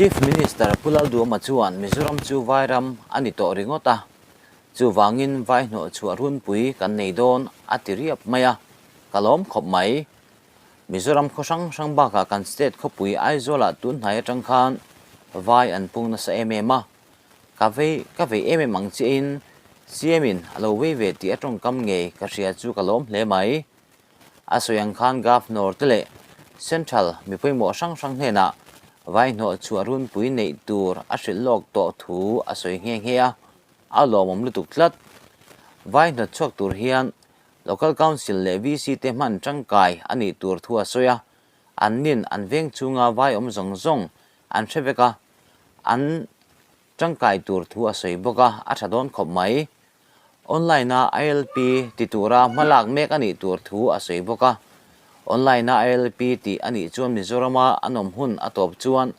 Chief Minister Pu Lalduama chuan Mizoram chu vai ram a ni tawh ringawt a, chuvangin vai hnawhchhuah runpui kan nei dawn a ti riap mai a, ka lawm khawp mai. Mizoram khaw hrang hrang bakah kan state khawpui Aizawlah tun hnai atang khan vai an pung nasa em em a, ka vei ka vei em em ang chiahin CM in a lo vei ve tih a tawngkam ngei ka hria chu ka lawm hle mai. A sawi ang khan Governor te leh Central mi pawimawh hrang hrang hnenah vai hnawh chhuah runpui neih tur a hrilh lawk tawh thu a sawi nghe nghe a, a lawmawm lutuk tlat. Vai hnawt chhuak tur hian Local Council leh VC te hman tangkai a nih tur thu a sawi a, an nin an veng chhunga vai awm zawng zawng an hre vek a, an tangkai tur thu a sawi bawk a, a tha dawn khawp mai. Online-a ILP ti tura hma lak mek a nih tur thu a sawi bawk a. Online-a ILP tih a nih chuan Mizorama an awm hun a tawp chuan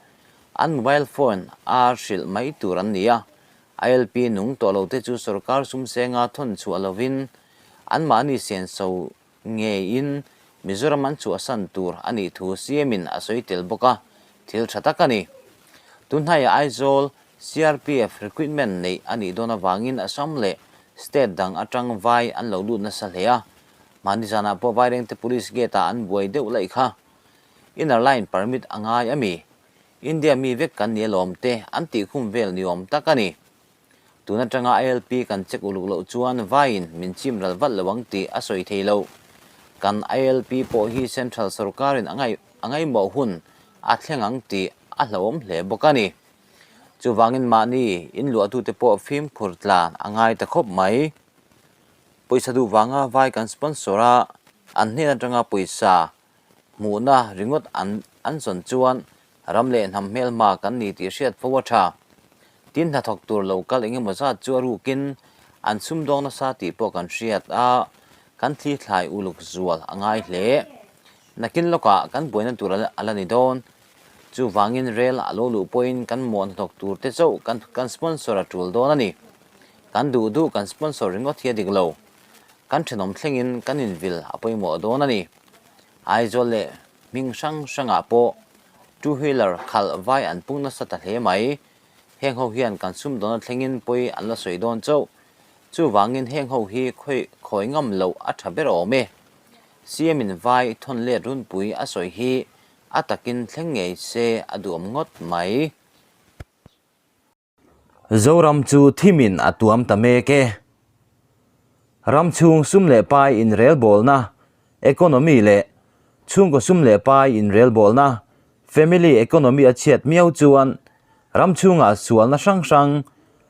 an mobile phone a hrilh mai tur an ni a. ILP nung tawh lo te chu sorkar sumsenga thawn chhuah lovin anmahni senso ngeiin Mizoram an chhuahsan tur a nih thu CM-in a sawi tel bawk a, thil tha tak a ni. Tunhnaiah Aizawl CRPF recruitment neih a nih dawn avangin Assam leh state dang atang vai an lo lut nasa hle a, mahni zanah pawh Vairengte Police gate-ah an buai deuh laih kha. Inner line permit a ngai a mi? India mi vek kan ni alawm te an tih khum vel ni awm tak a ni. Tun atanga ILP kan check uluk loh chuan vaiin min chim ral vat lo ang tih a sawi thei lo. Kan ILP pawh hi Central sorkarin a ngaih a ngaihmawh hun a thleng ang tih a hlauhawm hle bawk a ni. Chuvangin mahni inluahtute pawh fimkhur tlan a ngai ta khawp mai. Pawisa duh vanga vai kan sponsor a, an hnen atanga pawisa hmuhna ringawt an an zawn chuan Ram leh hnam hmelhma kan ni tih hriat fo a tha. Tin hnathawk tur lo kal eng emaw zat chu a rukin an sumdawng nasa tih pawh kan hriat a, kan thli thlai uluk zual a ngai hle. Nakin lawkah kan buaina tur a la ni dawn. Chuvangin rel a lo luh pawhin kan muah hnathawk tur te chauh kan kan sponsor a tul dawn a ni. Kan duh duh kan sponsor ringawt hi a dik lo. Kan thenawm thlengin kan invil a pawimawh dawn a ni. Aizawl leh hming hrang hrangah pawh two wheeler khalh vai an pung nasa ta hle mai. Heng ho hian kan sumdawna thlengin pawi an la sawi dawn chauh. Chuvangin heng ho hi khawi khawi ngam loh a tha ber awm e. CM in vai thawn let runpui a sawi hi a takin thleng ngei se a duhawm ngawt mai. Zoram chu thimin a tuam ta mek e. Ram chhung sum leh pai inrelbawlna, economy, leh chhungkaw sum leh pai inrelbawlna, family economy, a chhiat miau chuan ram chhungah sualna hrang hrang,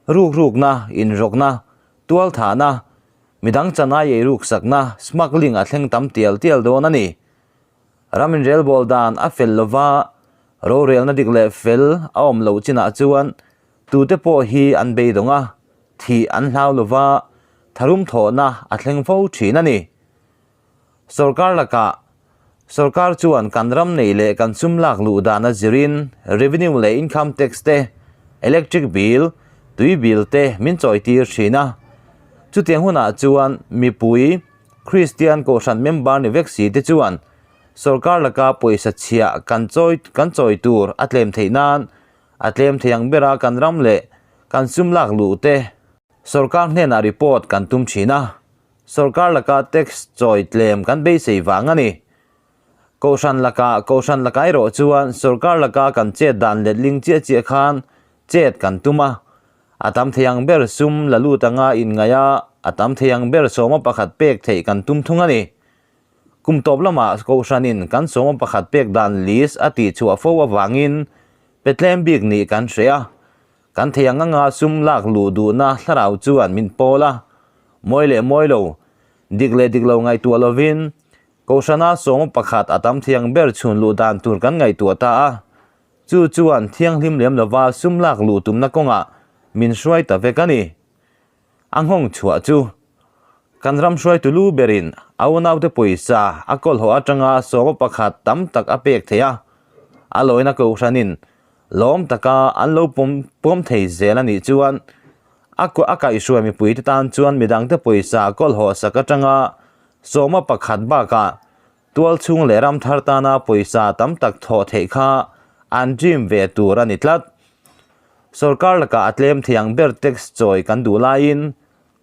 rukrukna, inrawkna, tualthahna, midang chanai eiruksakna, smuggling a thleng tam tial tial dawn a ni. Ram inrelbawl dan a fel lova, rorelna dik leh fel a awm loh chinah chuan tute pawh hi an beidawng a, thih an hlau lova, tharum thawhna a thleng fo thin a ni. Sorkar lakah Sorkar chuan kan ram nei leh kan sum lak luh dan a zirin revenue leh income tax te, electric bill, tui bill te min chawitir thin a. Chutiang hunah chuan mipui, Kristian Kohhran member ni vek si te chuan sorkar laka pawisa chhiah kan chawi kan chawi tur a tlem theih nan a tlem thei ang bera kan ram leh kan sum lak luh te sorkar hnenah report kan tum thin a, sorkar laka tax chawi tlem kan beisei vang a ni. Kohhran laka Kohhran laka erawh chuan sorkar laka kan chet dan letling chiah chiah khan chet kan tum a, A tam thei ang ber sum la lut anga inngaih a, a tam thei ang ber sawma pakhat pek theih kan tum thung a ni. Kum tawp lamah Kohhranin kan sawma pakhat pek dan list a tih chhuah fo avangin pe tlem bik nih kan hre a. Kan thei ang anga sum lak luh duhna thlarau chuan min pawl a, mawi leh mawi lo, dik leh dik lo ngaihtuah lovin Kohhrana sawma pakhat a tam thei ang ber chhun luh dan tur kan ngaihtuah ta a. Chu chuan thianghlim lem lova sum lak luh tumna kawngah min hruai ta vek a ni. A nghawng chhuah chu kan ram hruaitu lu berin a unaute pawisa a kawlhawh atanga sawma pakhat tam tak a pek thei a, a lawina kohhranin lawm taka an lo pawm pawm thei zel a nih chuan a a kaihhruai mipuite tan chuan midangte pawisa kawlhawh sak atanga sawma pakhat bakah Tual chhung leh ram thar tana pawisa tam tak thawh theih kha An dream ve tur a ni tlat. Sorkar lakah a tlem thei ang ber tax chawi kan duh laiin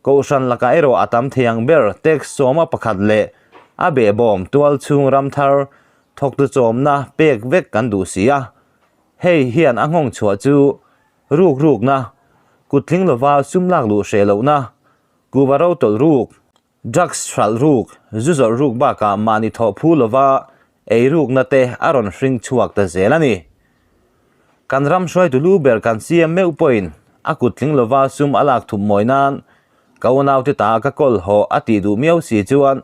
Kohhran lakah erawh a tam thei ang ber tax sawma pakhat leh a behbawm tual chhung ram thar thawktu chawmna pek vek kan duh si a. Hei hian a nghawng chhuah chu ruk rukna, kut tling lova sum lak luh hreh lohna, kuva ro tawlh ruk, Drugs hralh ruk, zu zawrh ruk bakah mahni thawh phu lova ei rukna te a rawn hring chhuak ta zel a ni. Kan ram hruaitu lu ber kan CM meuh pawhin a kut tling lova sum a lak thup mawi nan ka unaute ta ka kawl haw a tih duh miau si chuan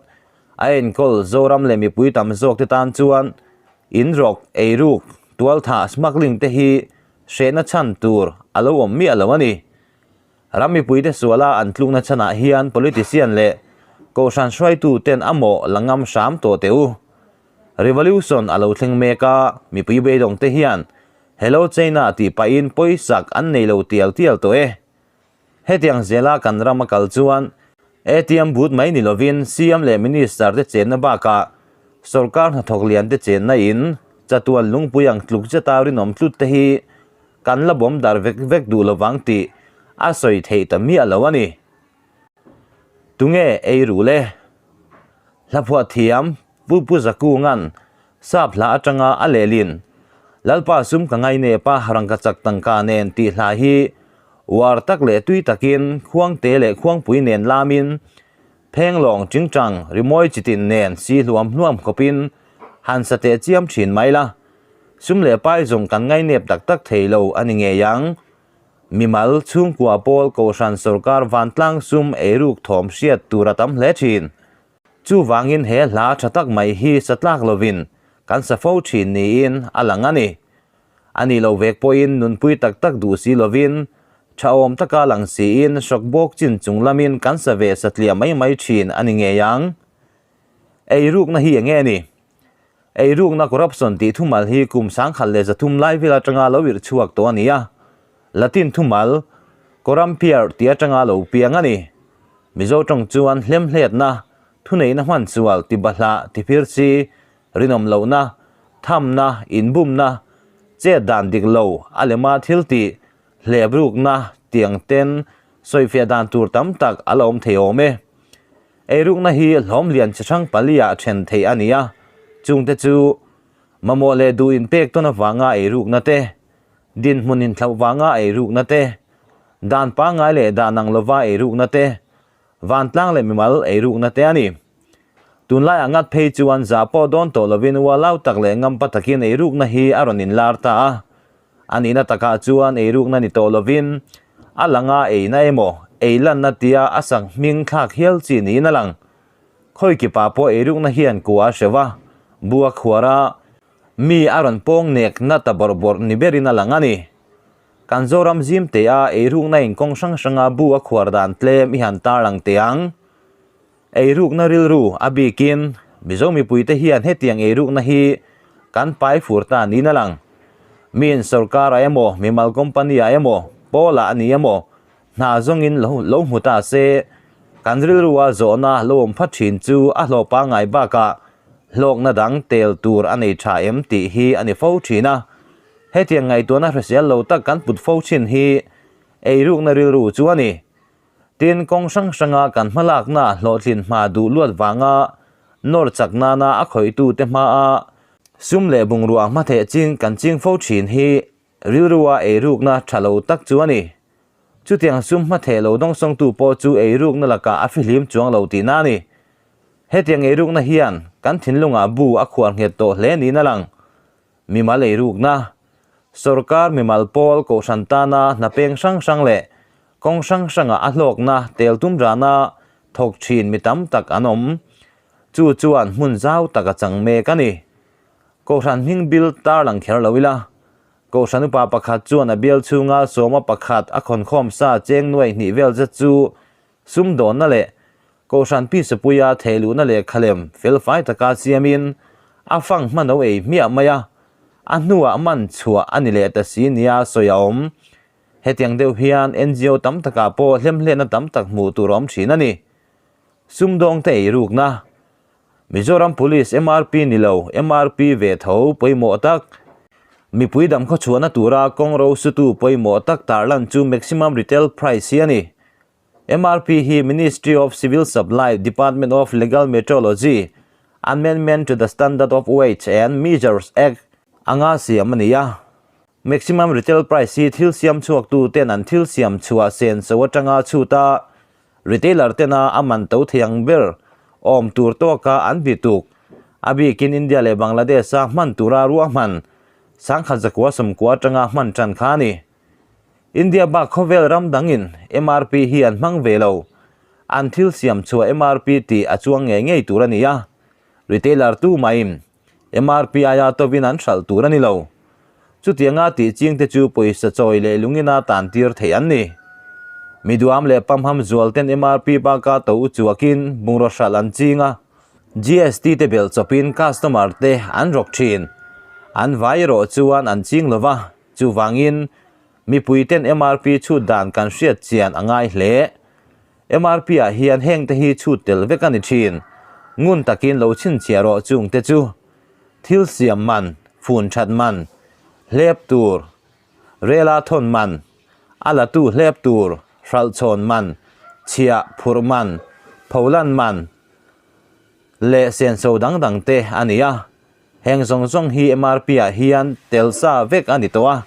a enkawl Zoram leh mipui tam zawk te tan chuan in rawk, ei ruk, tualthah, smuggling te hi hrehna chhan tur a lo awm miah lo a ni. Ram mipuite suala an tlukna chhanah hian politician leh kohhran hruaitu ten a mawh la ngam hram tawh teh u. Revolution a lo thleng mek a, mipui beidawng te hian Hello China tih pahin pawisak an nei lo tial tial tawh e. Hetiang zela kan ram a kal chuan ATM but mai ni lovin CM leh Minister te chenna bakah sawrkar hnathawk lian te chenna in chatuan lungpui ang tluk zeta rinawm tlut te hi Kan la bawm dar vek vek duh lovang tih a sawi theih ta miah lo a ni. Tunge ei ru le? Hlaphuah thiam Pu Pu Zakunga'n sap hla atanga a lehlin Lalpa sum ka ngainep a rangka chak tangka nen tih hla hi uar tak leh tui takin khuangte leh khuangpui nen lamin phenglawng chingchang rimawi chitin nen si hluam hluam khawpin han sa teh chiam thin mai la. Sum leh pai zawng kan ngainep tak tak thei lo a ni ngei ang. Mimal, chhungkua pawl, kohhran, sorkar, vantlang sum eiruk thawm hriat tur a tam hle thin. Chuvangin he hla tha tak mai hi sa tlak lovin kan sa fo thin niin a lang a ni. A nih loh vek pawhin nunpui tak tak duh si lovin, tha awm taka lang siin hrawk bawk chin chung lamin kan sa ve satliah mai mai thin a ni ngei ang. Eirukna hi enge ni? Eirukna corruption tih thumal hi kum 1300 lai vel atanga lo irh chhuak tawh a ni a, Latin thumal corrumpier tih atanga lo piang a ni. Mizo tawng chuan hlemhletna, thuneihna hman sual, tibahlah, tiphirchi, rinawm lohna, thamna, inbumna, chet dan dik lo, a lema thil tih, hleprukna tiang ten sawifiah dan tur tam tak a la awm thei awm e. Eirukna hi hlawm lian chi hrang paliah then theih a ni a, chungte chu mamawh leh duh inpek tawn avanga eirukna te, dinhmun inthlauh vanga eirukna te, dan pangngai leh dan ang lova eirukna te, vantlang leh mimal eirukna te a ni. Tunlaiah ngat phei chuan zah pawh dawn tawh lovin ualau tak leh ngampa takin eirukna hi a rawn inlar ta a. A nihna takah chuan eirukna ni tawh lovin a langa eina emaw, ei lanna tia a sak hming thlak hial chi niin a lang. Khawi kipa pawh eirukna hian kua a hreuh a, bu a khuar a, mi a rawn pawng nek na ta bawrh bawrh ni berin a lang a ni. Kan Zoram zim teh a eirukna in kawng hrang hranga bu a khuar dan tlem i han tarlang teh ang. Eirukna rilru a bikin Mizo mipuite hian hetiang eirukna hi kan pai fur ta niin a lang. Miin sorkar-ah emaw, mimal company-ah emaw, pawlah a ni emaw, hna zawngin lo lo hmu ta se, kan rilrua zawhna lo awm phat thin chu a hlawh pangngai bakah hlawkna dang tel tur a nei tha em tih hi a ni fo thin a. Hetiang ngaihtuahna hrisel lo tak kan put fo thin hi eirukna rilru chu a ni. Tin, kawng hrang hranga kan hmalakna hlawhtlin hma duh luat vanga nawr chak nana a khawihtute hmaa sum leh bungrua hmatheh ching kan ching fo thin hi rilrua eirukna tha lo tak chu a ni. Chutiang sum hmatheh lo dawngsawngtu pawh chu eirukna lakah a fihlim chuang lo tihna a ni. Hetiang eirukna hian kan thinlungah bu a khuar nghet tawh hle niin a lang. Mimal eirukna, Sorkar mimal pawl kohhran tana hna peng hrang hrang leh kawng hrang hranga a hlawkna tel tum rana thawk thin mi tam tak an awm. Chu chuan hmun zau tak a chang mek a ni. Kohhran hming bil tarlang kher lo ila, Kohhran upa pakhat chuan a bial chhunga sawma pakhat a khawnkhawm sa cheng nuai hnih vel zet chu Sumdawnna leh Kohhran Pisapuia thehluhna lehkhalem felfai taka siamin a fang hmano ei hmiah mai a, a hnuah man chhuah a ni leh ta si nia sawi a awm. Hetiang deuh hian ngo tam takah pawh hlemhletna tam tak hmuh tur a awm thin a ni. Sumdawngte eirukna, Mizoram Police MRP ni lo, MRP ve tho pawimawh tak. Mipui damkhaw chhuahna tura kawng ro sutu pawimawh tak tarlan chu Maximum Retail Price hi a ni. MRP hi Ministry of Civil Supply, Department of Legal Metrology, Amendment to the Standard of Weights and Measures Act anga siam a ni a. Maximum Retail Price hi thil siam chhuaktu ten an thil siam chhuah senso atanga chhut a, retailer tena a man to thei ang ber awm tur tawka an bituk, a bikin India leh Bangladesh-a hman tura ruahman 1990 atanga hman tan kha a ni. India bak khawvel ram dangin MRP hi an hmang ve lo. An thil siam chhuah MRP tih a chuang ngei ngei tur a ni a, retailer tu mahin MRP aia tovin an hralh tur a ni lo. Chutianga tih ching te chu pawisa chawi leh lungina tan tir theih an ni. Mi duam leh pamham zual ten MRP baka to u chuakin bungraw hralh an ching a, GST te belh chawpin customer te an rawk thin. An vai erawh chuan an ching lo va. Chuvangin, mipuiten MRP chhut dan kan hriat chian a ngai hle. MRP-ah hian hengte hi chhut tel vek a ni thin. Ngun takin lo chhinchhiah rawh chungte chu thil siam man, fun that man, hlep tur, rela thawn man, a latu hlep tur, hralhchhawn man, chhiah phurh man, pholan man leh senso dang dangte a ni a. Heng zawng zawng hi MRP-ah hian tel sa vek a ni tawh a,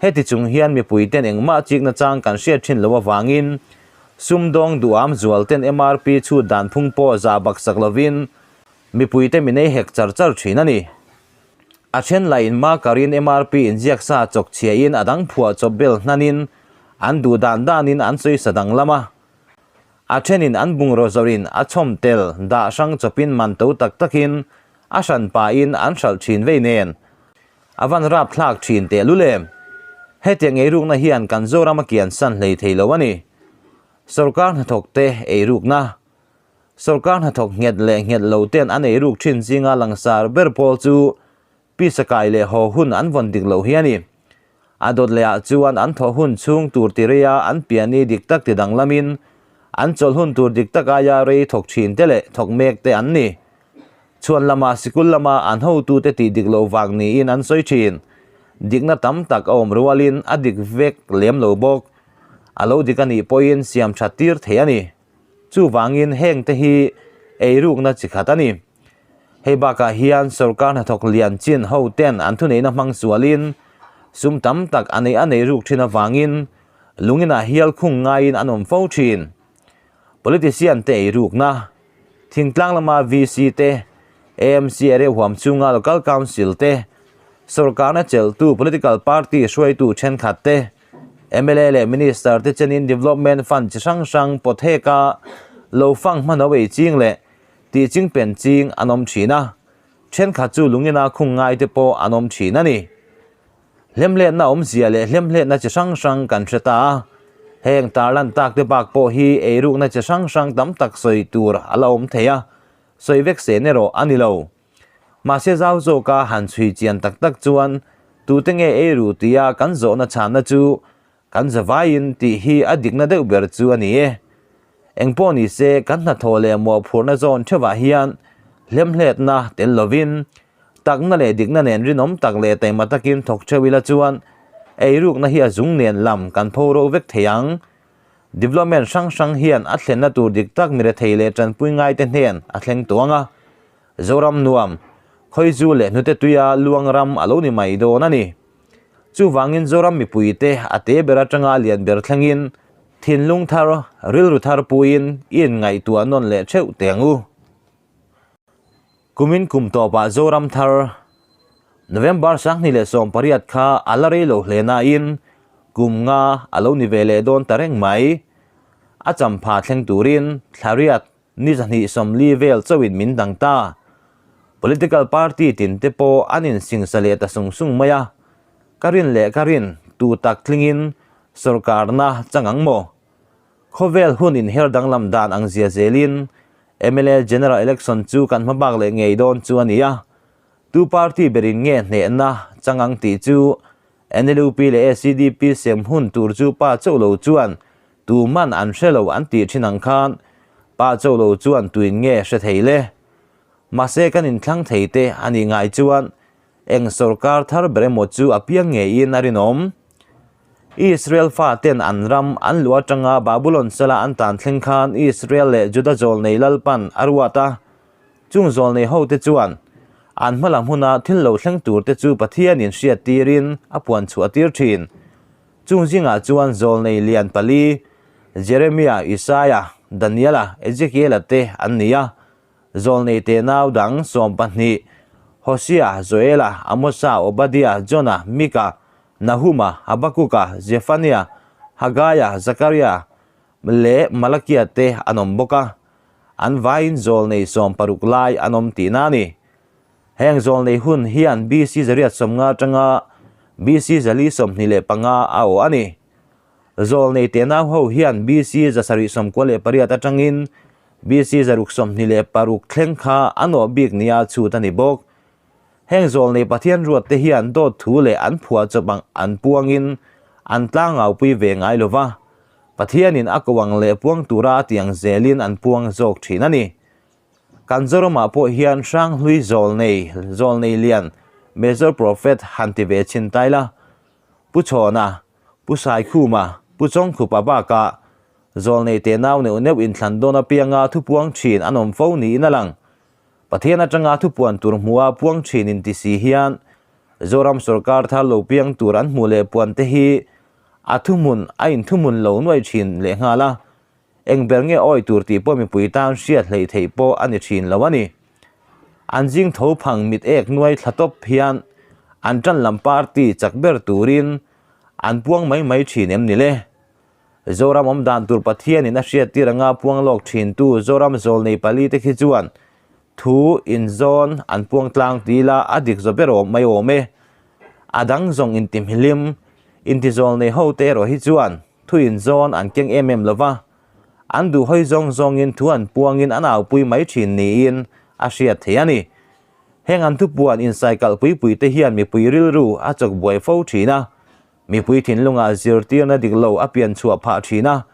heti chung hian mipui ten engmah chikna chang kan hriat thin lo avangin sumdawng duham zual ten MRP chhut dan phung pawh zah baksak lovin mipui te min ei hek char char thin a ni. A then lah in marker-in MRP inziak sa chawk chhiahin a dang phuah chawp bel hnanin an duh dan danin an sawi sa danglam a. A thenin an bungraw zawrhin a chhawm tel dah hrang chawpin man to tak takin a hran pahin an hralh thin vei nen a van rap thlak thin teh lul em? Hetiang eirukna hian kan Zoram a kian san hlei thei lo a ni. Sorkar hnathawk te eirukna Sorkar hnathawk nghet leh nghet lo ten an eiruk thin zinga langsar ber pawl chu Pisa kai leh haw hun an vawn dik loh hi a ni. A dawt leh ah chuan an thawh hun chhung tur ti rei a an piani dik tak ti danglamin an chawlh hun tur dik tak aia rei thawk thin te leh thawk mek te an ni. Chhuan lama sikul lama an hotute tih dik loh vang niin an sawi thin. Dikna tam tak a awm rualin a dik vek lem lo bawk. A lo dik a nih pawhin siam that tir thei a ni. Chuvangin heng te hi eirukna chi khat a ni. Hei bakah hian sorkar hnathawk lian chin ho ten an thuneihna hmang sualin sum tam tak a neih a nei ruk thin avangin lunginah hial khung ngaiin an awm fo thin. Politician te ei rukna, thingtlang lama VC te, AMC area huam chunga local council te, sorkarna chelhtu political party hruaitu thenkhat te, mla leh minister te chenin development fund chi hrang hrang pawt heka lo fang hmanho ei ching leh Tih ching pen ching an awm thin a, thenkhat chu lungina khung ngai te pawh an awm thin a ni. Hlemhletna awmzia leh hlemhletna chi hrang hrang kan hre ta a, heng tarlan tak te bak pawh hi eirukna chi hrang hrang tam tak sawi tur a la awm thei a, sawi vek sen erawh a ni lo. Mahse zau zawka han chhui chian tak tak chuan tute nge eiru tia kan zawhna chhanna chu Kan zavaiin tih hi a dikna deuh ber chu a ni e. Engpawh ni se, kan hnathawh leh mawhphurhna zawn theuhah hian hlemhletna tel lovin, takna leh dikna nen rinawm tak leh taima takin thawk theuh ila chuan eirukna hi a zung nen lam kan pho ro vek thei ang. Development hrang hrang hian a thlenna tur dik tak mirethei leh tanpui ngaite hnen a thleng tuang a. Zoram nuam, Khawizu leh hnute tuia luang ram a lo ni mai dawn a ni. Chuvangin Zoram mipuite a te ber atanga a lian ber thlengin thinlung thar, rilru thar puiin i inngaihtuah nawn leh theuh teh ang u. Kumin kum tawpah Zoram thar November 2018 kha a la rei lo hle nain kum nga a lo ni ve leh dawn ta reng mai. A champha thleng turin thlariat Ni 240 vel chauhin min dang ta. Political party tin te pawh an insingsa leh ta sung sung mai a. Ka rin leh ka rin tu tak tlingin sorkarna chang ang maw? Khawvel hun inher danglam dan ang zia zelin mla General Election chu kan hmabak leh ngei dawn chu a ni a. Tu party berin nge hnehna chang ang tih chu NLUP leh ACDP sem hun tur chu pa chauh lo chuan tuman an hre lo an tih thin ang khan pa chauh lo chuan tuin nge hre thei le? Mahse kan inthlang thei te a nih ngai chuan Eng sorkar thar ber emaw chu a piang ngeiin a rinawm. Israel faten an ram an luh atanga Babulon sala an tan thleng khan Israel leh Juda zawlnei Lalpan a ruat a. Chung zawlnei hote chuan an hma lam huna thil lo thleng turte chu Pathianin hriattirin a puan chhuah tir thin. Chung zingah chuan zawlnei lian pali, Jeremia, Isaia, Daniela, Ezekiela te an ni a. Zawlnei tenau dang 12, Hosea, Joela, Amosa, Obadia, Jona, Mika, Nahuma, Habakuka, Zephania, Hagaia, Zakaria leh Malakia te an awm bawk a. An vaiin zawlnei 60 lai an awm tihna a ni. Heng zawlnei hun hian BC 850 atanga BC 425 a awh a ni. Zawlnei tenau ho hian BC 798 atangin BC 626 thleng kha a nawh bik nia chhut a ni bawk. Heng zawlnei Pathian ruat te hian dawt thu leh an phuah chawp ang an puangin an tlangaupui ve ngai lo va, Pathianin a ko ang leh puang tura a tiang zelin an puang zawk thin a ni. Kan Zoramah pawh hian Hranghlui zawlnei, zawlnei lian, Major Prophet han ti ve chhin tai la, Pu Chhawna, Pu Saikhuma, Pu Chawngkhupa bakah zawlnei te nau neuh neuh inthlan dawn apianga thupuang thin an awm fo niin a lang. Pathian atanga thupuan tur hmuha puang thin inti si hian Zoram sorkar thar lo piang tur an hmuh leh puan te hi a thuhmun a inthuhmun lo nuaih thin lehnghal a, Eng ber nge awi tur tih pawh mipui tan hriat hleih theih pawh a ni thin lo a ni. An zing tho phang mit ek nuai thla tawp hian an tan lam party chak ber turin an puang mai mai thin em ni le? Zoram awm dan tur Pathianin a hriattir anga puang lawk thintu Zoram zawlnei pali te khi chuan thu inzawn an puang tlang ti ila a dik zaw ber awm mai awm e. A dang zawng intimhlim, intizawlnei hote erawh hi chuan Thu inzawn an keng em em lova, an duh hawi zawng zawngin thu an puangin an aupui mai thin niin a hriat theih a ni. Heng an thupuan insaikalh pui pui te hian mipui rilru a chawk buai fo thin a, mipui thinlungah zirtirna dik lo a pian chhuah phah thin a,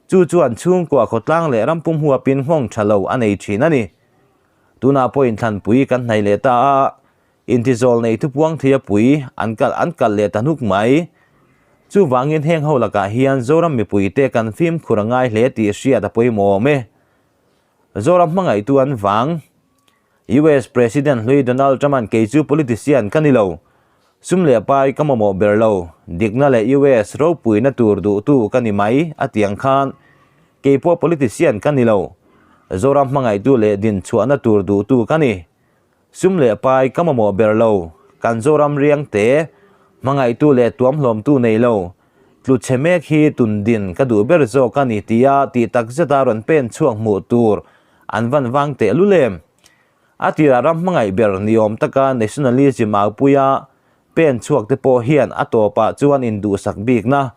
chu chuan chhungkua khawtlang leh ram pum huapin nghawng tha lo a nei thin a ni. Tunah pawh inthlanpui kan hnaih leh ta a, Intizawl nei thupuang thei a pui an kal an kal leh ta hnuk mai. Chuvangin heng ho lakah hian Zoram mipuite kan fimkhur a ngai hle tih hriat a pawimawh awm e. Zoram hmangaihtu an vang. US President hlui Donald Trump-a'n kei chu politician ka ni lo. Sum leh pai ka mamawh ber lo. Dikna leh US ropuina tur duhtu ka ni mai a ti ang khan kei pawh politician ka ni lo. Zoram hmangaihtu leh dinchhuahna tur duhtu ka ni. Sum leh pai ka mamawh ber lo, kan Zoram riang te, hmangaihtu leh tuamhlawmtu nei lo, tlu chhe mek hi tun din ka duh ber zawk a ni tia tih tak zeta rawn pen chhuak hmuh tur an van vang teh lul em? A tirah ram hmangaih ber ni awm taka nationalism aupuia pen chhuak te pawh hian a tawpah chuan induhsak bikna,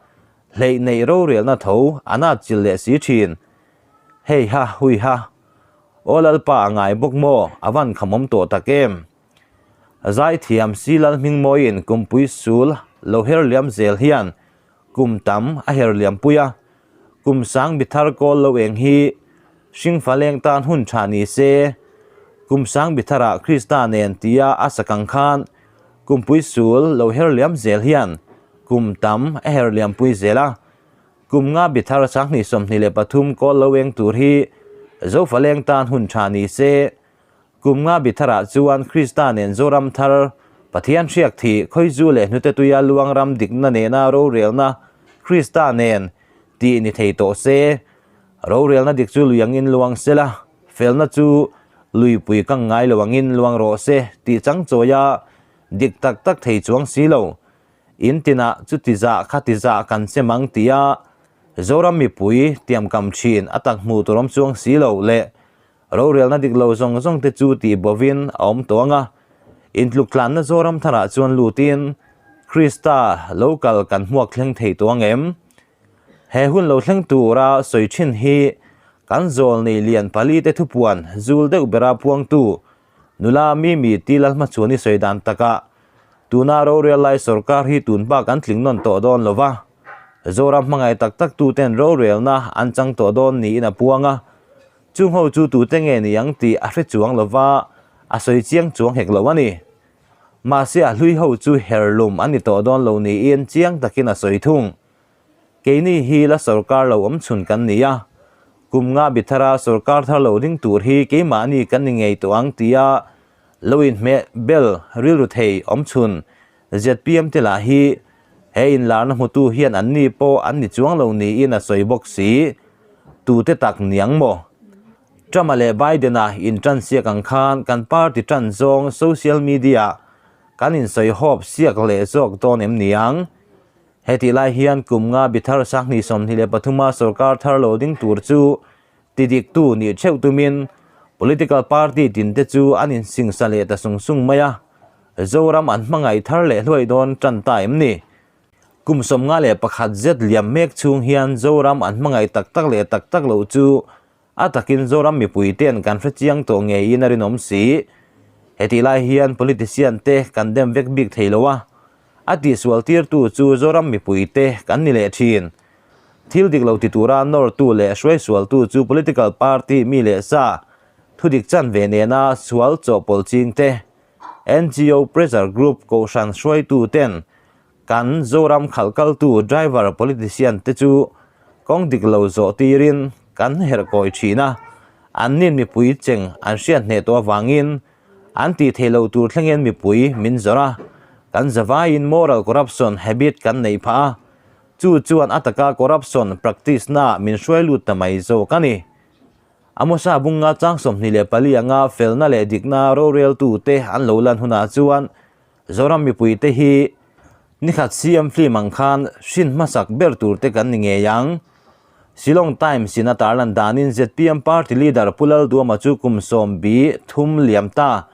hleih neih rorelna tho an atchilh leh si thin. Hei ha, hui ha. Aw Lalpa a ngai bawk maw? A van khamawm tawh tak em? Zaithiam si Lalhmingmawiin kumpui sul lo her liam zel hian kum tam a her liam pui a, kum sang bi thar kawl lo eng hi hringfa leng tan hun tha ni se, kum sang bi tharah Krista nen tia a sakang khan kumpui sul lo her liam zel hian kum tam a her liam pui zel a. Kum nga bi thar 2023 kawl lo eng tur hi Zofaleng tan hun tha ni se. Kum nga bi tharah chuan Krista nen Zoram thar, Pathian hriak thih, khawizu leh hnute tuia luang ram dikna nena rorelna Krista nen tih ni thei tawh se. Rorelna dik chu lui angin luang se la, felna chu luipui kang ngai lo angin luang rawh se tih chang chawia dik tak tak thei chuang si lo. In tinah chuti zah khati zah kan che mang tia Zoram mipui tiamkam thin a tak hmuh tur awm chuang si lo leh rorelna dik lo zawng zawng te chu tih bovin a awm tawh ang a. Intluktlanna Zoram tharah chuan lutin Krista lo kal kan hmuak thleng thei tawh ang em? He hun lo thleng tura sawi thin hi kan zawlnei lian pali te thupuan zul deuh bera puangtu Nula Mimi ti Lalhmachhuani sawi dan takah tuna rorel lai sorkar hi tun bak an tling nawn tawh dawn lo va, Zoram hmangaih tak tak tuten rorelna an chang tawh dawn niin a puang a, chung ho chu tute nge ni ang tih a hre chuang lo va, a sawi chiang chuang hek lo a ni. Mahse a hlui ho chu herlum an ni tawh dawn lo niin chiang takin a sawi thung. Keini hi la sorkar lo awm chhun kan ni a, kum nga bi thara sorkar thar lo ding tur hi keimahni kan ni ngei tawh ang tia lo inhmeh bel rilru thei awm chhun zpm te lah hi he inlarna hmutu hian anni pawh an ni chuang lo niin a sawi bawk si. Tute tak niang maw? Trump-a leh Biden-a inṭan siak ang khan kan party ṭan zawng social media kan insawi hawp siak leh zawk dawn em niang? Hetih lai hian kum nga bi thar sanghnih 23 a sorkar thar lo ding tur chu tidiktu nih theuh tumin political party tinte chu an insingsa leh ta sung sung mai a, Zoram an hmangaih thar leh hluai dawn ṭan ta em ni? Kum 51 zet liam mek chhung hian Zoram an hmangaih tak tak leh tak tak loh chu a takin Zoram mipui ten kan hre chiang tawh ngeiin a rinawm si. Hetih lai hian politician te kan dem vek bik thei lo a, a tihsual tirtu chu Zoram mipui te kan ni leh thin. Thil dik lo ti tura nawrtu leh hruaisualtu chu political party mi leh sa, thudik chanve nena sual chawhpawlh ching te, NGO pressure group kohhran hruaitu ten kan Zoram khalh kaltu driver politician te chu kawng dik lo zawh tirin kan herh kawi thin a, an nin mipui cheng an hriat hneh tawh avangin an tih theih loh tur thlengin mipui min zawrh a, kan zavaiin moral corruption habit kan neih phah a, chu chuan a taka corruption practice na min hruai lut ta mai zawk a ni. Amosa bunga chang 24 anga felna leh dikna roreltute an lo lan hunah chuan Zoram mipuite hi nikhat CM film ang khan hrin hmasak ber turte kan ni ngei ang. Shillong Times in a tarlan danin zpm party leader Pu Lalduama chu kum sawm bi thum liam ta.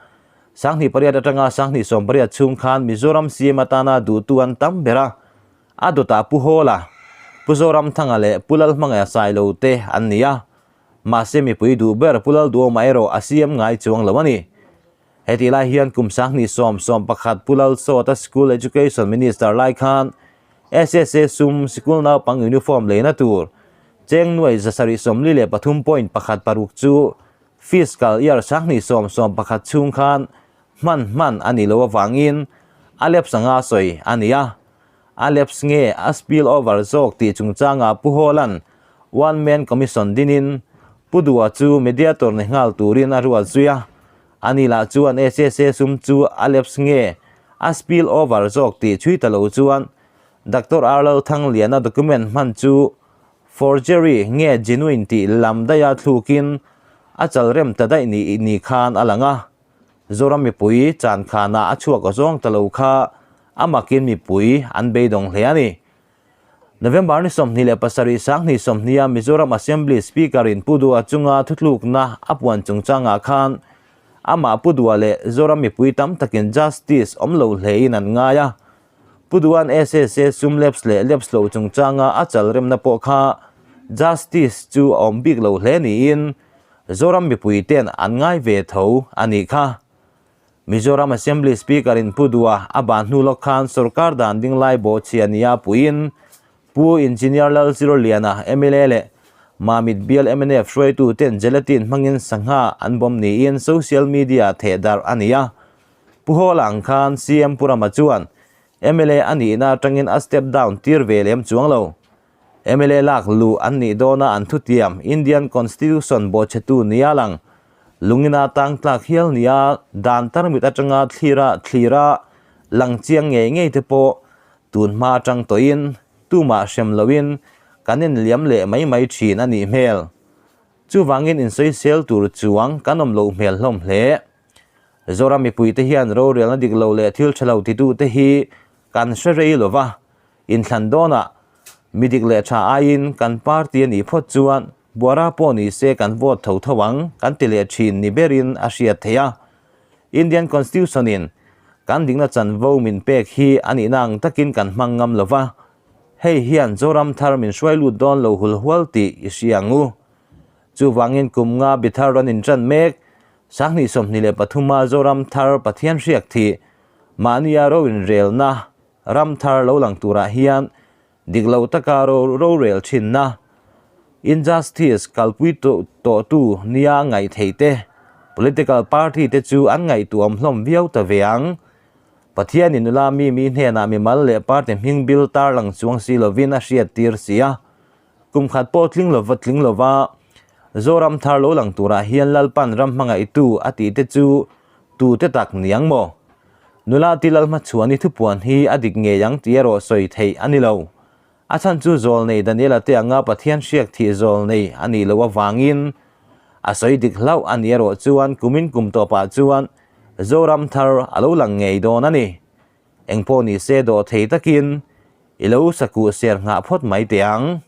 2008 atanga 2018 chhung khan Mizoram CM atana duhtu an tam ber a, a dawtah Pu Hawla, Pu Zoramthanga leh Pu Lalhmangaih Sailo te an ni a. Mahse mipui duh ber Pu Lalduama erawh a siam ngai chuang lo a ni. Hetih lai hian kum sanghnih sawm sawm pakhat Pu Lalsawta School Education Minister lai khan SSA sum sikul naupang uniform leina tur cheng nuai zasarih 43.16 chu fiscal year 2011 chhung khan hman hman a nih loh avangin a lapse anga sawi a ni a. A lapse nge a spill over zawk tih chungchangah Pu Hawla'n One Man Commission dinin Pu Dua chu mediator ni nghal turin a ruat zui a. Ani lah chuan SSA sum chu a lapse nge a spill over zawk tih chhui ta lo chuan Doctor R Lalthangliana document hman chu forgery nge genuine tih lam daiha thlukin a chal rem ta daih ni khan a lang a. Zoram mipui chan khanah a chhuak a zawng ta lo kha a makin mipui an beidawng hle a ni. November ni 27 2020 a Mizoram Assembly Speaker in Pu Dua chunga thutlukna a puan chungchangah khan amah Pu Dua leh Zoram mipui tam takin justice awm lo hlein an ngai a. Pu Dua'n SSA sum lapse leh lapse loh chungchanga a chal remna pawh kha justice chu a awm bik lo hle niin Zoram mipui ten an ngai ve tho a nih kha. Mizoram Assembly Speaker in Pu Dua a ban hnu lawk khan sorkar dan ding lai bawhchhia nia puiin Pu Engineer Lalziroliana mla leh Mamit bial mnf hruaitu ten gelatin hmangin sangha an bawm niin social media theh darh a ni a. Pu Hawla ang khan CM Pu Rama chuan mla a nihna atangin a step down tir ve lem chuang lo. Mla lak luh an nih dawna an thutiam Indian Constitution bawhchhetu nia lang lungina tang tlak hial nia dan tarmit atanga thlira thlira lang chiang ngei ngei te pawh tun hma atang tawhin tumah hrem loin kan inliam leh mai mai thin a nih hmel. Chuvangin insawisel tur chuang kan awm loh hmel hlawm hle. Zoram mipuite hian rorelna dik lo leh thil tha lo titute hi kan hre rei lova, Inthlan dawnah mi dik leh tha aiin kan party a nih phawt chuan buara pawh ni se kan vote tho tho ang kan ti leh thin ni berin a hriat theih a. Indian Constitution in kan dikna chanvo min pek hi a nihna ang takin kan hmang ngam lo va, hei hian Zoram thar min hruai lut dawn lo hul hual tih i hria ang u. Chuvangin kum nga bi thar rawn intan mek 2023 a Zoram thar Pathian hriak thih mahnia ro inrelna Ram thar lo lang turah hian dik lo taka rorel thinna, injustice, kalpui tawhtu nia ngaih theih te, political party te chu an ngaihtuam hlawm viau ta ve ang. Pathianin nula mi mi hnenah mimal leh party hming bil tarlang chuang si lovin a hriattir si a. Kum khat pawh tling lova tling lova Zoram thar lo lang turah hian Lalpan ram hmangaihtu a tih te chu tu te tak niang maw? Nula ti Lalhmachhuani thupuan hi a dik ngei ang tih erawh sawi theih a ni lo. A chhan chu zawlnei Daniela te anga Pathian hriak thih zawlnei a nih loh avangin a sawi dik hlauh a nih erawh chuan kumin kum tawpah chuan Zoram thar a lo lang ngei dawn a ni. Engpawh ni se dawh thei takin i lo sakuh ser nghah phawt mai teh ang.